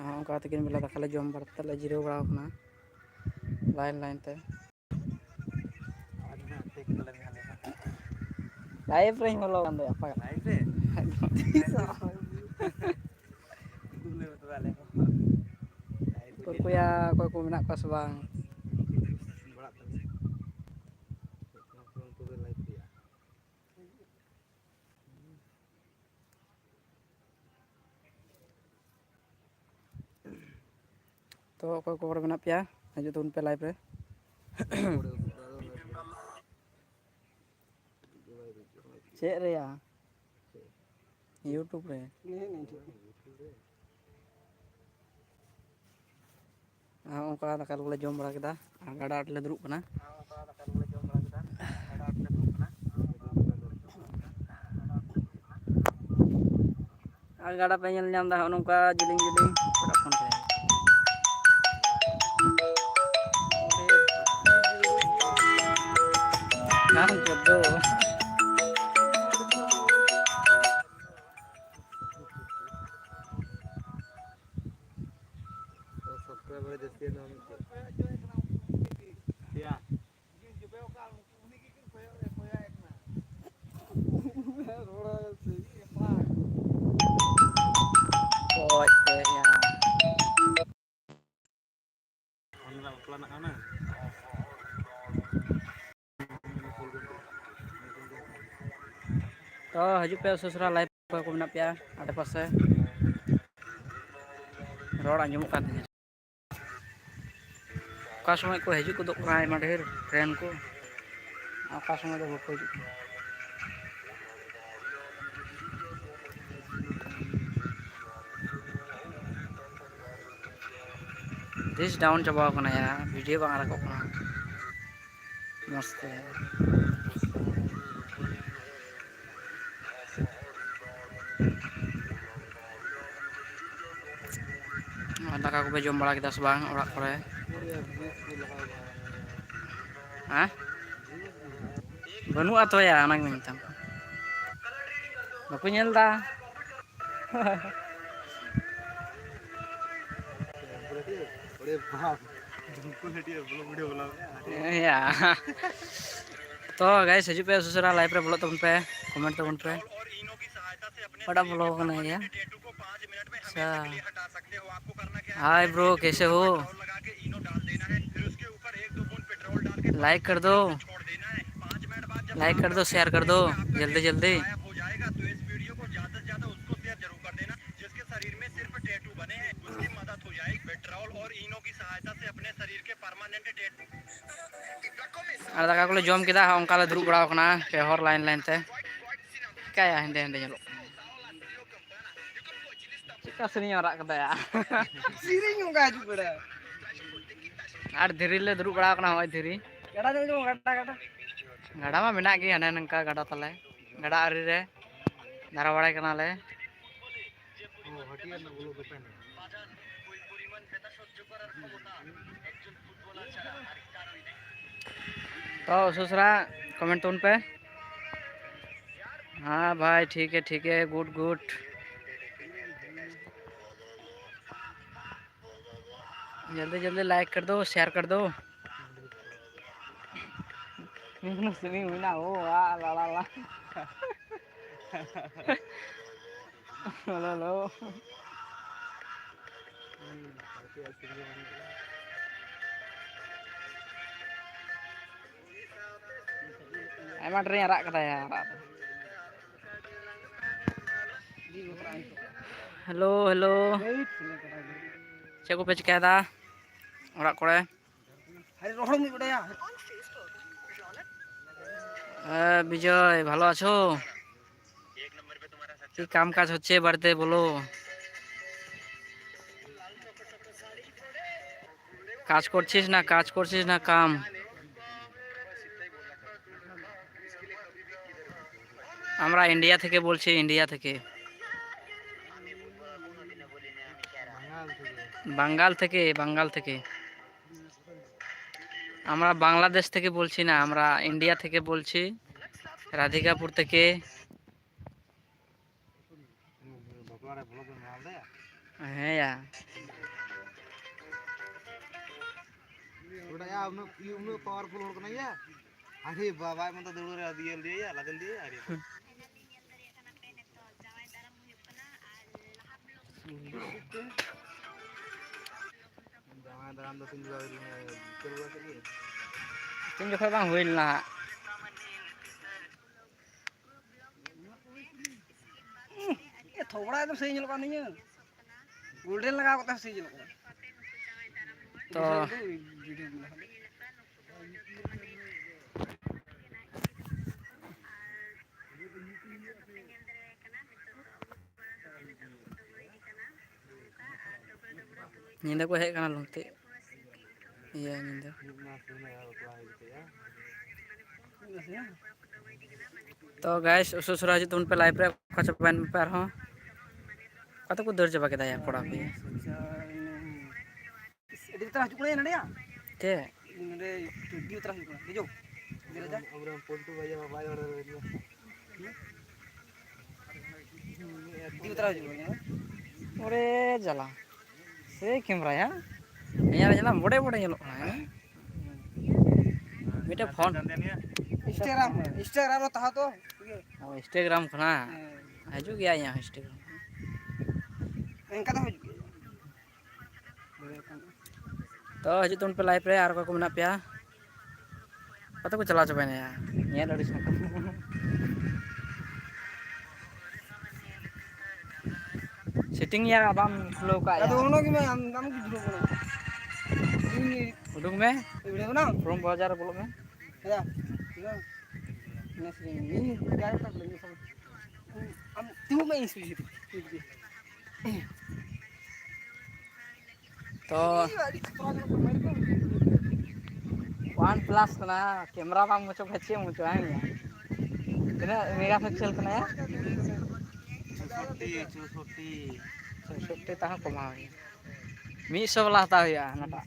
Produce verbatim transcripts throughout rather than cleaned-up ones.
ᱦᱚᱸ, ᱚᱱᱠᱟ ᱛᱤᱠᱤᱱ ᱵᱮᱞᱟ ᱫᱟᱠᱟ ᱞᱮ ᱡᱚᱢ ᱵᱟᱲᱟ ᱠᱟᱛᱮᱫ ᱞᱮ ᱡᱤᱨᱟᱹᱣ ᱵᱟᱲᱟ ᱟᱠᱟᱱᱟ ᱞᱟᱭᱤᱱ ᱞᱟᱭᱤᱱ ᱛᱮ᱾ ᱞᱟᱭᱤᱵᱷ ᱨᱮᱧ ᱵᱚᱞᱚ ᱠᱟᱱ ᱫᱚᱭᱟ, ᱯᱟᱜᱽᱞᱟ᱾ ᱞᱟᱭᱤᱵᱷ ᱨᱮ? ᱩᱫᱩᱜ ᱞᱮ ᱢᱮ ᱛᱚᱵᱮ ᱟᱞᱮ ᱦᱚᱸ᱾ ᱞᱟᱭᱤᱵᱷ ᱨᱮ ᱪᱮᱫ ᱚᱠᱚᱭ ᱠᱚ ᱢᱮᱱᱟᱜ ᱠᱚᱣᱟ ᱥᱮ ᱵᱟᱝ? ᱚᱲᱟᱜ ᱛᱟᱞᱮ᱾ ᱩᱱᱠᱩ ᱫᱚ ᱞᱟᱭᱤᱵᱷ ᱨᱮᱭᱟᱜ᱾ ᱛᱚ, ᱚᱠᱚᱭ ᱠᱚ ᱚᱠᱟᱨᱮ ᱢᱮᱱᱟᱜ ᱯᱮᱭᱟ, ᱦᱤᱡᱩᱜ ᱛᱟᱵᱚᱱ ᱯᱮ ᱞᱟᱭᱤᱵᱷ ᱨᱮ᱾ ᱪᱮᱫ ᱨᱮᱭᱟ? YouTube ᱨᱮ᱾ ᱟᱨ ᱚᱱᱠᱟ ᱫᱟᱠᱟ ᱠᱚᱞᱮ ᱡᱚᱢ ᱵᱟᱲᱟ ᱠᱮᱫᱟ ᱟᱨ ᱜᱟᱰᱟ ᱟᱲᱮ ᱞᱮ ᱫᱩᱲᱩᱵ ᱠᱟᱱᱟ᱾ ᱟᱨ ᱜᱟᱰᱟ ᱯᱮ ᱧᱮᱞ ᱧᱟᱢ ᱮᱫᱟ, ᱦᱚᱸᱜᱼᱚ ᱱᱚᱝᱠᱟ ᱡᱤᱞᱤᱧ ᱡᱤᱞᱤᱧ᱾ ᱵᱟᱝ ᱪᱚᱫᱫᱚ᱾ ᱥᱟᱵᱥᱠᱨᱟᱭᱵᱟᱨ ᱡᱟᱹᱥᱛᱤ ᱮᱱᱟ ᱢᱤᱫᱴᱮᱱ᱾ ᱭᱟ᱾ ᱚᱠᱚᱭ ᱯᱮ ᱭᱟ᱾ ᱵᱟᱯᱞᱟ ᱨᱮᱱᱟᱜ ᱠᱟᱱᱟ᱾ ᱛᱚ, ᱦᱤᱡᱩᱜ ᱯᱮ ᱥᱩᱥᱨᱟ ᱞᱟᱭᱤᱵᱷ, ᱚᱠᱚᱭ ᱠᱚ ᱢᱮᱱᱟᱜ ᱯᱮᱭᱟ ᱟᱰᱮ ᱯᱟᱥᱮ᱾ ᱨᱚᱲ ᱟᱸᱡᱚᱢᱚᱜ ᱠᱟᱱ ᱛᱤᱧᱟᱹ᱾ ᱚᱠᱟ ᱥᱚᱢᱚᱭ ᱠᱚ ᱦᱤᱡᱩᱜ ᱜᱚᱫᱚᱜ ᱠᱟᱱᱟ ᱟᱭᱢᱟ ᱰᱷᱮᱨ ᱯᱷᱨᱮᱱᱰ ᱠᱚ, ᱚᱠᱟ ᱥᱚᱢᱚᱭ ᱫᱚ ᱵᱟᱠᱚ ᱦᱤᱡᱩᱜ ᱠᱟᱱᱟ᱾ ᱛᱤᱥ ᱰᱟᱣᱩᱱ ᱪᱟᱵᱟᱣ ᱠᱟᱱᱟ ᱭᱟ, ᱵᱷᱤᱰᱤᱭᱳ ᱵᱟᱝ ᱟᱲᱟᱜᱚᱜ ᱠᱟᱱᱟ ᱢᱚᱡᱽ ᱛᱮ᱾ ᱟᱨ ᱫᱟᱠᱟ ᱠᱚᱯᱮ ᱡᱚᱢ ᱵᱟᱲᱟ ᱠᱮᱫᱟ ᱥᱮ ᱵᱟᱝ ᱚᱲᱟᱜ ᱠᱚᱨᱮ? ᱦᱮᱸ? ᱵᱟᱹᱱᱩᱜᱼᱟ ᱛᱚᱭᱟ, ᱚᱱᱟᱜᱮ ᱢᱮᱛᱟᱢ ᱠᱟᱱᱟ᱾ ᱵᱟᱠᱚ ᱧᱮᱞ ᱮᱫᱟ᱾ ᱮ ᱵᱟᱯ, ᱰᱷᱩᱢᱠᱩ ᱦᱟᱹᱴᱤᱭᱟᱹ ᱵᱞᱚᱜ ᱵᱷᱤᱰᱤᱭᱳ ᱵᱮᱱᱟᱣ ᱢᱮ᱾ ᱮᱭᱟ᱾ ᱛᱚ ᱜᱟᱭᱥ, ᱦᱤᱡᱩᱜ ᱯᱮ ᱩᱥᱟᱹᱨᱟ, ᱞᱟᱭᱤᱵᱷ ᱨᱮ ᱵᱚᱞᱚᱜ ᱛᱟᱵᱚᱱ ᱯᱮ, ᱠᱚᱢᱮᱱᱴ ᱛᱟᱵᱚᱱ ᱯᱮ᱾ ᱚᱠᱟᱴᱟᱜ ᱵᱚᱞᱚ ᱠᱟᱱᱟ ᱭᱟ? ᱟᱪᱪᱷᱟ᱾ हाय ब्रो, कैसे हो? लाइक कर दो। लाइक कर दो, शेयर कर दो, जल्दी जल्दी। ᱟᱨ ᱫᱟᱠᱟ ᱠᱚᱞᱮ ᱡᱚᱢ ᱠᱮᱫᱟ, ᱚᱱᱠᱟ ᱞᱮ ᱫᱩᱲᱩᱵ ᱵᱟᱲᱟ ᱟᱠᱟᱱᱟ ᱯᱮ ᱦᱚᱲ ᱞᱟᱭᱤᱱ ᱞᱟᱭᱤᱱ ᱛᱮ᱾ ᱪᱤᱠᱟᱹᱭᱟ, ᱦᱮᱸᱫᱮ ᱦᱮᱸᱫᱮ ᱧᱮᱞᱚᱜ ᱠᱟᱱᱟ᱾ ᱪᱮᱫᱠᱟ ᱥᱮᱨᱮᱧ ᱮᱢ ᱨᱟᱜ ᱠᱮᱫᱟ ᱭᱟ? ᱥᱮᱨᱮᱧ ᱚᱱᱠᱟ ᱦᱤᱡᱩᱜ ᱠᱟᱱᱟ᱾ ᱟᱨ ᱫᱷᱤᱨᱤ ᱞᱮ ᱫᱩᱲᱩᱵ ᱵᱟᱲᱟ ᱟᱠᱟᱱᱟ, ᱦᱚᱸᱜᱼᱚᱭ ᱫᱷᱤᱨᱤ᱾ ᱜᱟᱰᱟ ᱧᱮᱞ ᱡᱚᱝ ᱜᱟᱰᱟ, ᱜᱟᱰᱟ᱾ ᱜᱟᱰᱟ ᱢᱟ ᱢᱮᱱᱟᱜ ᱜᱮ, ᱦᱟᱱᱮ ᱱᱚᱝᱠᱟ ᱜᱟᱰᱟ ᱛᱟᱞᱮ᱾ ᱜᱟᱰᱟ ᱟᱲᱮ ᱨᱮ ᱫᱟᱬᱟ ᱵᱟᱲᱟᱭ ᱠᱟᱱᱟᱞᱮ᱾ ᱚ, ᱦᱟᱹᱴᱤᱭᱟᱹ ᱨᱮᱱᱟᱜ ᱵᱚᱞᱚ ᱫᱚᱠᱟᱱ᱾ ᱛᱚ ᱩᱥᱩᱥᱨᱟ ᱠᱚᱢᱮᱱᱴ ᱛᱟᱵᱚᱱ ᱯᱮ᱾ ᱦᱮᱸ ᱵᱷᱟᱭ, ᱴᱷᱤᱠ ᱦᱮ, ᱴᱷᱤᱠ ᱦᱮ, ᱜᱩᱰ, ᱜᱩᱰ। जल्दी जल्दी लाइक कर दो, शेयर कर दो। ᱥᱮᱨᱮᱧ ᱢᱮᱱᱟᱜᱼᱟ, ᱳ, ᱟ, ᱞᱟ, ᱞᱟ, ᱞᱟ᱾ Hello, hello. ᱟᱭᱢᱟ ᱰᱷᱮᱨᱤᱧ ᱟᱨᱟᱜ ᱠᱟᱫᱟ ᱭᱟ, ᱟᱨᱟᱜ ᱫᱚ᱾ Hello, hello. ᱪᱮᱫ ᱠᱚᱯᱮ ᱪᱤᱠᱟᱹᱭᱮᱫᱟ ᱚᱲᱟᱜ ᱠᱚᱨᱮ? এ, বিজয়, ভালো আছো? কি কাম কাজ হচ্ছে বাড়িতে, বলো। কাজ করছিস না, কাজ করছিস না, কাম? আমরা ইন্ডিয়া থেকে বলছি, ইন্ডিয়া থেকে। বাঙ্গাল থেকে, বাঙ্গাল থেকে। আমরা বাংলাদেশ থেকে বলছি না, আমরা ইন্ডিয়া থেকে বলছি, রাধিকাপুর থেকে। ᱦᱮᱸᱭᱟ᱾ ᱩᱱᱟᱹᱜ, ᱩᱱᱟᱹᱜ powerful ᱦᱚᱲ ᱠᱟᱱᱟᱭᱟ᱾ ᱟᱨᱮ ᱵᱟᱵᱟ, ᱢᱮᱱᱛᱮ ᱫᱟᱹᱲ ᱨᱮ ᱤᱭᱟᱹ ᱞᱮᱫᱮᱭᱟ, ᱞᱟᱫᱮ ᱞᱮᱫᱮᱭᱟ, ᱟᱨᱮ᱾ ᱡᱟᱶᱟᱭ ᱫᱟᱨᱟᱢ ᱫᱚ ᱛᱤᱱ ᱡᱚᱠᱷᱚᱱ ᱦᱩᱭ ᱞᱮᱱᱟ? ᱛᱤᱱ ᱡᱚᱠᱷᱚᱱ ᱵᱟᱝ ᱦᱩᱭ ᱞᱮᱱᱟ ᱦᱟᱸᱜ᱾ ᱮ, ᱛᱷᱚᱵᱲᱟ ᱮᱠᱫᱚᱢ ᱥᱮᱭ ᱧᱮᱞᱚᱜ ᱠᱟᱱ ᱛᱤᱧᱟᱹ᱾ Golden ᱞᱟᱜᱟᱣ ᱠᱟᱛᱮ ᱦᱚᱸ ᱥᱮᱭ ᱧᱮᱞᱚᱜ ᱠᱟᱱᱟ᱾ ᱛᱚ, ᱧᱤᱫᱟᱹ ᱠᱚ ᱦᱮᱡ ᱠᱟᱱᱟ ᱞᱩᱝᱛᱤ᱾ ᱤᱭᱟᱹ ᱧᱤᱫᱟᱹ᱾ ᱛᱚ guys, ᱩᱥᱩᱞ ᱩᱥᱩᱞ ᱦᱤᱡᱩᱜ ᱛᱟᱵᱚᱱ ᱯᱮ live ᱨᱮ, ᱚᱠᱟ ᱪᱟᱵᱟᱭᱮᱱ ᱯᱮ ᱟᱨᱦᱚᱸ? ᱚᱠᱟ ᱛᱮᱠᱚ ᱫᱟᱹᱲ ᱪᱟᱵᱟ ᱠᱮᱫᱟ ᱭᱟ ᱠᱚᱲᱟ ᱠᱚ? ᱟᱹᱰᱤ ᱩᱛᱟᱹᱨ ᱦᱤᱡᱩᱜ ᱠᱟᱱᱟ ᱭᱟ ᱱᱚᱰᱮ ᱭᱟ᱾ ᱪᱮᱫ? ᱱᱚᱰᱮ ᱟᱹᱰᱤ ᱩᱛᱟᱹᱨ ᱦᱤᱡᱩᱜ ᱠᱟᱱᱟ, ᱵᱩᱡᱷᱟᱹᱣ? ᱟᱵᱚᱨᱮᱱ ᱯᱚᱞᱴᱩ ᱵᱷᱟᱭᱟ ᱵᱟᱭ ᱚᱰᱚᱠ ᱞᱮᱱᱟ᱾ ᱟᱹᱰᱤ ᱩᱛᱟᱹᱨ ᱦᱤᱡᱩᱜ ᱠᱟᱱᱟ᱾ ᱚᱨᱮ ᱡᱟᱞᱟ᱾ ᱥᱮ ᱠᱮᱢᱨᱟ ᱭᱟ᱾ ᱤᱧᱟᱹᱜ ᱨᱮ ᱧᱮᱞᱟᱢ ᱵᱚᱰᱮ ᱵᱚᱰᱮ ᱧᱮᱞᱚᱜ ᱠᱟᱱᱟ, ᱦᱮᱸ? ᱢᱤᱫᱴᱮᱱ ᱯᱷᱳᱱ᱾ Instagram, Instagram ᱨᱮ ᱛᱟᱦᱮᱸ ᱛᱚ᱾ ᱚ, Instagram ᱠᱷᱚᱱᱟᱜ? ᱦᱮᱸ᱾ ᱦᱤᱡᱩᱜ ᱜᱮᱭᱟ ᱤᱧᱟᱹᱜ ᱦᱚᱸ Instagram᱾ ᱮᱱᱠᱟ ᱫᱚ ᱦᱤᱡᱩᱜ ᱜᱮᱭᱟ᱾ ᱛᱚ, ᱦᱤᱡᱩᱜ ᱛᱟᱵᱚᱱ ᱯᱮ live ᱨᱮ, ᱟᱨ ᱚᱠᱚᱭ ᱠᱚ ᱢᱮᱱᱟᱜ ᱯᱮᱭᱟ? ᱚᱠᱟ ᱛᱮᱠᱚ ᱪᱟᱞᱟᱣ ᱪᱟᱵᱟᱭᱮᱱᱟ ᱭᱟ? ᱧᱮᱞ ᱟᱹᱰᱤ ᱥᱟᱱᱟ᱾ Setting ᱭᱟ ᱵᱟᱢ ᱠᱷᱩᱞᱟᱹᱣ ᱠᱟᱜ ᱭᱟ? ᱟᱫᱚ ᱚᱱᱟ ᱜᱮ ᱢᱮ, ᱟᱢ, ᱟᱢ ᱜᱮ ᱫᱷᱩᱨᱟᱹᱣ ᱠᱟᱱᱟ᱾ ᱤᱧ ᱩᱰᱩᱝ ᱢᱮ᱾ ᱤᱧ ᱩᱰᱩᱝ ᱠᱟᱱᱟ᱾ Chrome browser ᱨᱮ ᱵᱚᱞᱚᱜ ᱢᱮ᱾ ᱦᱮᱸ, ᱤᱱᱟᱹ, ᱤᱱᱟᱹ ᱥᱮᱨᱮᱧ, ᱤᱧ direct ᱠᱟᱜ ᱞᱮ, ᱤᱧ ᱥᱟᱢ-, ᱟᱢ ᱛᱤᱸᱜᱩ ᱢᱮ, ᱤᱧ ᱥᱩᱡᱷᱤ ᱨᱮ᱾ ᱛᱚ, OnePlus ᱠᱟᱱᱟ, ᱠᱮᱢᱨᱟ ᱵᱟᱝ ᱢᱚᱪᱚ ᱠᱷᱟᱡ ᱪᱮᱫ ᱢᱚᱪᱚ, ᱦᱮᱸ ᱭᱟ? ᱛᱤᱱᱟᱹᱜ megapixel ᱠᱟᱱᱟ ᱭᱟ? ᱪᱳᱥᱳᱴᱴᱤ, ᱪᱳᱥᱳᱴᱴᱤ᱾ ᱪᱳᱥᱳᱴᱴᱤ ᱛᱟᱦᱚᱸ ᱠᱚᱢᱟᱣ ᱦᱩᱭᱩᱜᱼᱟ᱾ ᱢᱤᱫ ᱥᱚ ᱵᱟᱞᱟ ᱦᱟᱛᱟᱣ ᱦᱩᱭᱩᱜᱼᱟ, ᱦᱟᱱᱟᱴᱟᱜ᱾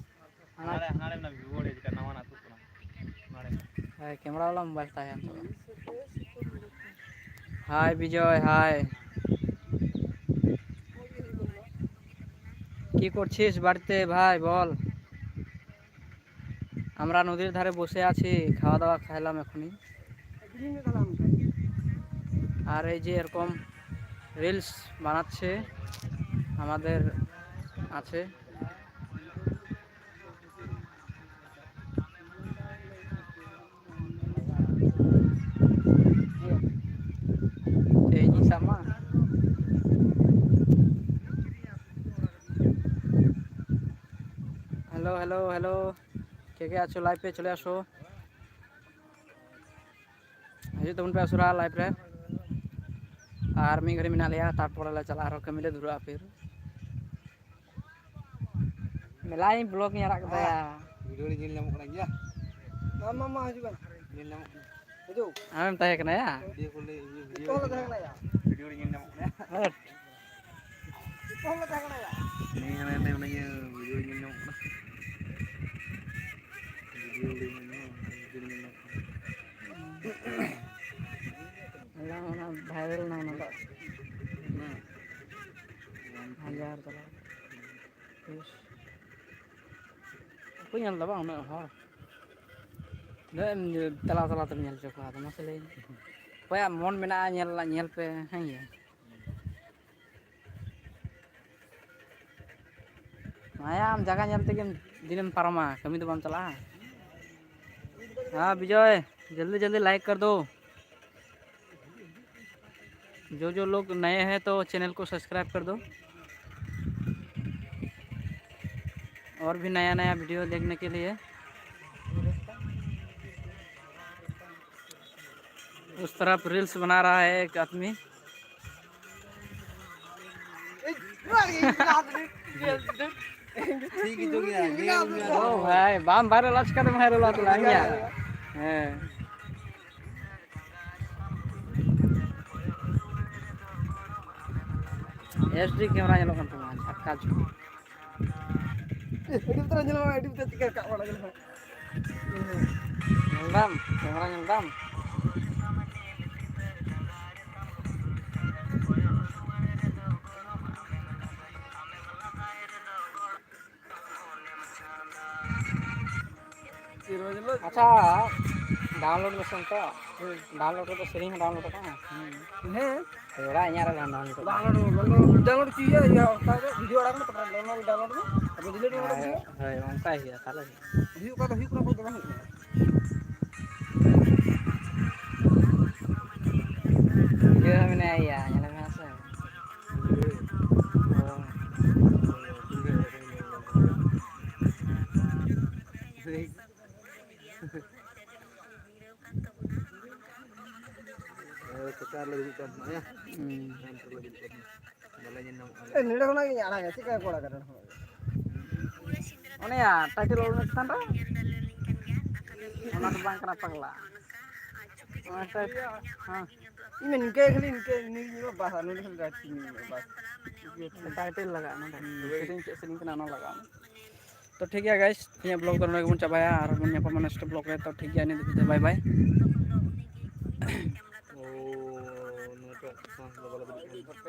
ᱦᱟᱱᱟᱲᱮ, ᱦᱟᱱᱟᱲᱮ ᱢᱮᱱᱟᱜᱼᱟ, Vivo ᱨᱮ ᱡᱮᱴᱟ ᱱᱟᱣᱟᱱᱟᱜ ᱛᱩᱫ ᱠᱟᱱᱟ᱾ ᱦᱟᱱᱟᱲᱮ ᱢᱮᱱᱟᱜᱼᱟ᱾ ᱦᱳᱭ, ᱠᱮᱢᱨᱟ ᱵᱟᱞᱟ ᱢᱳᱵᱟᱭᱤᱞ ᱛᱟᱦᱮᱸ ᱠᱟᱱ ᱛᱟᱵᱚᱱᱟ᱾ হাই বিজয়, হাই। কি করছিস বাড়িতে ভাই, বল? আমরা নদীর ধারে বসে আছি, খাওয়া দাওয়া খাইলাম এখনই। আর এই যে এরকম রিলস বানাচ্ছে আমাদের আছে। এই যে সামা। Hello, hello, hello. কে কে আছো, লাইভে চলে আসো। ᱦᱤᱡᱩᱜ ᱛᱟᱵᱚᱱ ᱯᱮ ᱩᱥᱟᱹᱨᱟ ᱞᱟᱭᱤᱵᱷ ᱨᱮ᱾ ᱟᱨ ᱢᱤᱫ ᱜᱷᱟᱹᱲᱤ ᱢᱮᱱᱟᱜ ᱞᱮᱭᱟ, ᱛᱟᱨᱯᱚᱨᱮ ᱞᱮ ᱪᱟᱞᱟᱜᱼᱟ, ᱟᱨᱦᱚᱸ ᱠᱟᱹᱢᱤ ᱞᱮ ᱫᱷᱩᱨᱟᱹᱜᱼᱟ ᱯᱷᱤᱨ᱾ ᱢᱮᱞᱟᱭ ᱵᱞᱚᱜ ᱤᱧ ᱟᱲᱟᱜ ᱠᱮᱫᱟ᱾ ᱵᱷᱤᱰᱤᱭᱳ ᱨᱮ ᱧᱮᱞ ᱧᱟᱢᱚᱜ ᱠᱟᱱᱟ ᱜᱮᱭᱟ᱾ ᱢᱟ, ᱢᱟ, ᱢᱟ, ᱦᱤᱡᱩᱜ ᱠᱟᱱ᱾ ᱧᱮᱞ ᱧᱟᱢᱚᱜ ᱠᱟᱱᱟ᱾ ᱦᱤᱡᱩᱜ᱾ ᱟᱢᱮᱢ ᱛᱟᱦᱮᱸ ᱠᱟᱱᱟ ᱭᱟ? ᱵᱷᱤᱰᱤᱭᱳ ᱠᱚᱞ ᱞᱮ, ᱤᱭᱟᱹ, ᱵᱷᱤᱰᱤᱭᱳ ᱡᱚᱛᱚ ᱦᱚᱲ ᱞᱮ ᱛᱟᱦᱮᱸ ᱠᱟᱱᱟ ᱭᱟ᱾ ᱵᱷᱤᱰᱤᱭᱳ ᱨᱮ ᱧᱮᱞ ᱧᱟᱢᱚᱜ ᱠᱟᱱᱟ᱾ ᱦᱟᱹᱴ᱾ ᱡᱚᱛᱚ ᱦᱚᱲ ᱞᱮ ᱛᱟᱦᱮᱸ ᱠᱟᱱᱟ ᱭᱟ᱾ ᱱᱤᱭᱟᱹ ᱦᱟᱱᱮ, ᱦᱟᱱᱮ, ᱚᱱᱟ ᱤᱭᱟᱹ ᱵᱷᱤᱰᱤᱭᱳ ᱨᱮ ᱧᱮᱞ ᱧᱟᱢᱚᱜ ᱠᱟᱱᱟ᱾ ᱵᱷᱤᱰᱤᱭᱳ ᱨᱮ ᱧᱮᱞ ᱧᱟᱢᱚᱜ ᱠᱟᱱᱟ᱾ ᱦᱚᱞᱟ ᱚᱱᱟ ᱵᱷᱟᱭᱨᱟᱞ ᱮᱱᱟ ᱚᱱᱟ ᱫᱚ᱾ ᱦᱮᱸ᱾ ᱦᱟᱡᱟᱨ ᱛᱟᱞᱟ᱾ ᱤᱥ᱾ ᱵᱟᱠᱚ ᱧᱮᱞ ᱮᱫᱟ ᱵᱟᱝ ᱩᱱᱟᱹᱜ ᱦᱚᱲ᱾ ᱩᱱᱟᱹᱜ ᱮᱢ ᱛᱟᱞᱟ ᱛᱟᱞᱟ ᱛᱮᱢ ᱧᱮᱞ ᱦᱚᱪᱚ ᱠᱚᱣᱟ, ᱟᱫᱚ ᱢᱟᱥᱮ ᱞᱟᱹᱭ ᱢᱮ᱾ ᱚᱠᱚᱭᱟᱜ ᱢᱚᱱ ᱢᱮᱱᱟᱜᱼᱟ ᱧᱮᱞ, ᱧᱮᱞ ᱯᱮ, ᱦᱮᱸ ᱜᱮ᱾ ᱢᱟᱭᱟ, ᱟᱢ ᱡᱟᱭᱜᱟ ᱧᱮᱞ ᱛᱮᱜᱮᱢ ᱫᱤᱱᱮᱢ ᱯᱟᱨᱚᱢᱟ, ᱠᱟᱹᱢᱤ ᱫᱚ ᱵᱟᱢ ᱪᱟᱞᱟᱜᱼᱟ? ᱦᱮᱸ ᱵᱤᱡᱚᱭ, ᱡᱚᱞᱫᱤ ᱡᱚᱞᱫᱤ ᱞᱟᱭᱤᱠ ᱠᱟᱨ ᱫᱳ᱾ जो जो लोग नए हैं तो चैनल को सब्सक्राइब कर दो, और भी नया नया वीडियो देखने के लिए। उस तरफ रील्स बना रहा है एक आदमी। ᱴᱷᱤᱠ ᱜᱮᱪᱚ ᱜᱮᱭᱟ, ᱧᱮᱞ ᱢᱮ ᱟᱫᱚ᱾ ᱳ ᱵᱷᱟᱭ, ᱵᱟᱢ ᱵᱷᱟᱭᱨᱟᱞᱟ ᱪᱤᱠᱟᱹᱛᱮᱢ ᱵᱷᱟᱭᱨᱟᱞᱟ ᱛᱟᱦᱞᱮ ᱤᱧᱟᱹᱜ? ᱦᱮᱸ᱾ ᱮᱭᱤᱪ ᱰᱤ ᱠᱮᱢᱮᱨᱟ ᱧᱮᱞᱚᱜ ᱠᱟᱱ ᱛᱟᱢᱟ, ᱡᱷᱟᱴᱠᱟ ᱡᱷᱩᱠ᱾ ᱟᱹᱰᱤ ᱩᱛᱟᱹᱨ ᱧᱮᱞᱚᱜ ᱠᱟᱱᱟ, ᱟᱹᱰᱤ ᱩᱛᱟᱹᱨ ᱪᱤᱠᱟᱹ ᱨᱟᱠᱟᱵ ᱵᱟᱲᱟ ᱠᱟᱱᱟ᱾ ᱧᱮᱞ ᱫᱟᱢ, ᱠᱮᱢᱮᱨᱟ ᱧᱮᱞ ᱫᱟᱢ? ᱟᱪᱪᱷᱟ, ᱰᱟᱣᱩᱱᱞᱳᱰ ᱢᱮᱥᱮ ᱱᱤᱛᱚᱜ᱾ ᱰᱟᱣᱩᱱᱞᱳᱰ ᱨᱮᱫᱚ ᱥᱮᱨᱮᱧ ᱦᱚᱸ ᱰᱟᱣᱩᱱᱞᱳᱰ ᱠᱟᱜᱼᱟ᱾ ᱦᱮᱸ᱾ ᱯᱮᱲᱟ ᱤᱧᱟᱹᱜ ᱨᱮ ᱰᱟᱣᱩᱱᱞᱳᱰ ᱠᱟᱜᱼᱟ᱾ ᱰᱟᱣᱩᱱᱞᱳᱰ, ᱰᱟᱣᱩᱱᱞᱳᱰ ᱪᱮᱫ ᱤᱭᱟᱹ, ᱤᱭᱟᱹ, ᱚᱠᱟ ᱨᱮ ᱵᱷᱤᱰᱤᱭᱳ ᱟᱲᱟᱜ ᱠᱟᱱᱟ, ᱛᱟᱨᱯᱚᱨᱮ ᱰᱟᱣᱩᱱᱞᱳᱰ ᱢᱮ᱾ ᱟᱫᱚ ᱰᱤᱞᱤᱴ ᱢᱮ ᱚᱱᱟ ᱦᱳᱭ, ᱵᱷᱤᱰᱤᱭᱳ᱾ ᱦᱳᱭ, ᱚᱱᱠᱟ ᱜᱮ ᱦᱩᱭᱩᱜᱼᱟ ᱛᱟᱦᱚᱞᱮ᱾ ᱦᱩᱭᱩᱜ ᱠᱟᱱ ᱫᱚ ᱦᱩᱭᱩᱜ ᱠᱟᱱᱟ, ᱵᱟᱝ ᱫᱚ ᱵᱟᱝ ᱦᱩᱭᱩᱜ ᱠᱟᱱᱟ᱾ ᱵᱷᱤᱰᱤᱭᱳ ᱨᱮ ᱢᱮᱱᱟᱭᱟ, ᱧᱮᱞᱮ ᱢᱮ ᱥᱮ᱾ ᱦᱮᱸ, ᱥᱮᱛᱟᱜ ᱨᱮᱞᱮ ᱫᱩᱲᱩᱵ ᱠᱟᱱ ᱛᱟᱦᱮᱸᱱᱟ᱾ ᱦᱩᱸ᱾ ᱵᱟᱞᱮ ᱧᱮᱞ ᱧᱟᱢᱚᱜ ᱠᱟᱱᱟ᱾ ᱮ, ᱱᱚᱰᱮ ᱠᱷᱚᱱᱟᱜ ᱜᱤᱧ ᱟᱲᱟᱜᱟ, ᱪᱮᱫ ᱠᱟ ᱠᱚ ᱟᱲᱟᱜᱟ ᱱᱚᱰᱮ ᱠᱷᱚᱱᱟᱜ? ᱚᱱᱮᱭᱟ, ᱴᱟᱭᱴᱮᱞ ᱚᱞ ᱢᱮ ᱪᱮᱛᱟᱱ ᱨᱮ᱾ ᱚᱱᱟ ᱫᱚ ᱵᱟᱝ ᱠᱟᱱᱟ, ᱯᱟᱜᱽᱞᱟ᱾ ᱚᱱᱟ ᱴᱟᱭᱴᱮᱞ, ᱦᱮᱸ᱾ ᱤᱧ ᱢᱟ ᱱᱤᱝᱠᱟᱹ ᱠᱷᱟᱹᱞᱤ, ᱱᱤᱝᱠᱟᱹ, ᱱᱤᱝᱠᱟᱹ ᱵᱟᱥ, ᱟᱨ ᱱᱚᱰᱮ ᱠᱷᱟᱹᱞᱤ ᱴᱟᱭᱴᱮᱞ ᱢᱮᱱᱟᱜᱼᱟ, ᱵᱟᱥ᱾ ᱴᱟᱭᱴᱮᱞ ᱞᱟᱜᱟᱜᱼᱟ ᱱᱚᱰᱮ᱾ ᱦᱩᱸ᱾ ᱥᱮᱨᱮᱧ ᱪᱮᱫ ᱥᱮᱨᱮᱧ ᱠᱟᱱᱟ, ᱚᱱᱟ ᱞᱟᱜᱟᱜᱼᱟ᱾ ᱛᱚ ᱴᱷᱤᱠ ᱜᱮᱭᱟ guys, ᱤᱧᱟᱹᱜ vlog ᱫᱚ ᱱᱚᱰᱮ ᱜᱮᱵᱚᱱ ᱪᱟᱵᱟᱭᱟ, ᱟᱨ ᱵᱚᱱ ᱧᱟᱯᱟᱢᱟ next vlog ᱨᱮ᱾ ᱛᱚ ᱴᱷᱤᱠ ᱜᱮᱭᱟ, ᱤᱱᱟᱹ ᱫᱷᱟᱹᱵᱤᱡ ᱛᱮ bye bye᱾ ᱳ, ᱱᱚᱣᱟᱴᱟᱜ ᱥᱟᱶ ᱫᱚ ᱵᱟᱞᱮ ᱫᱩᱲᱩᱵ ᱠᱟᱱᱟ᱾